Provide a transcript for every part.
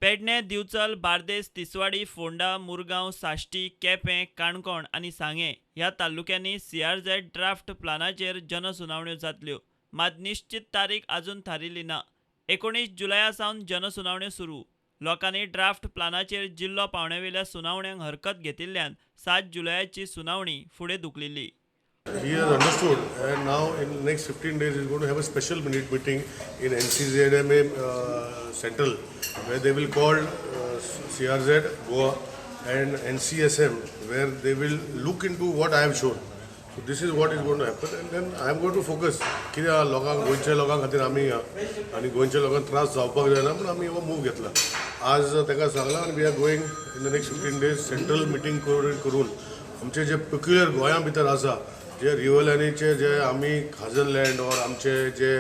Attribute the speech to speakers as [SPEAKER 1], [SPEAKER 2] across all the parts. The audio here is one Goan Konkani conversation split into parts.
[SPEAKER 1] पेडणे, दिवचल, बार्देस, तिसवाडी, फोंडा, मुरगांव, साश्टी, केपें, काणकोण आनी सांगें ह्या तालुक्यांनी सीआरझेड ड्राफ्ट प्लानाचेर जनसुनावण्यो जातल्यो. मात निश्चित तारीख अजून थारिल्ली ना. 19 जुलया सावन जनसुनावण्यो सुरू. लोकांनी ड्राफ्ट प्लानाचेर जिल्लो पावंड्यावेल्या सुनावण्यांक हरकत घेतिल्ल्यान 7 जुलयाची सुनावणी फुडें धुकलिल्ली.
[SPEAKER 2] He has understood, and now in next 15 days he is going to have a special minute meeting in NCZMA Central, where they will call CRZ Goa and NCSM, where they will look into what I have shown. So this is what is going to happen, and then I am going to focus. कितें आहा, लोकांक, गोंयच्या लोकां खातीर आमी आनी गोंयच्या लोकांक त्रास जावपाक जायना म्हूण आमी हो मूव घेतला. आज ताका सांगलां आनी we are going in the next 15 days central meeting करून आमचे जे पेक्युलर गोंया भितर आसा, जे रिवर लायनीचे जे आमी खाजन लँड ऑर आमचे जे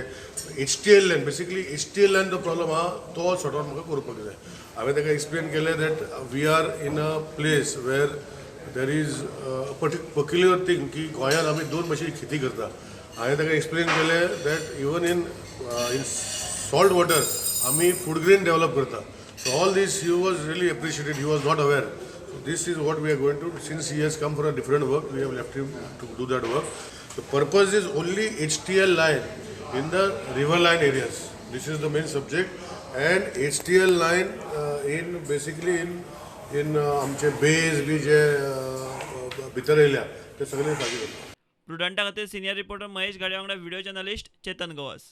[SPEAKER 2] HTL land, basically HTL land जो प्रॉब्लम आहा तो सॉर्ट आउट म्हाका करपाक जाय. हांवें ताका एक्सप्लेन केलें that we are in a place where there is peculiar thing की गोंयांत आमी दोन भाशेची खेती करता. हांवें ताका एक्सप्लेन केलें that even in salt water आमी फूड ग्रेन डेव्हलप करता. So all this he was really appreciated. He was not aware. So this is what we are going to, since he has come for a different work, we have left him to do that work. The purpose is only HTL line in the river line areas. This is the main subject, and HTL line in basically in आमचे बेज बी जे भितर येयल्या ते सगळे सारके.
[SPEAKER 1] प्रुडंटा खातीर सिनियर रिपोर्टर महेश गाडे वांगडा व्हिडिओ जर्नलिस्ट चेतन गवस.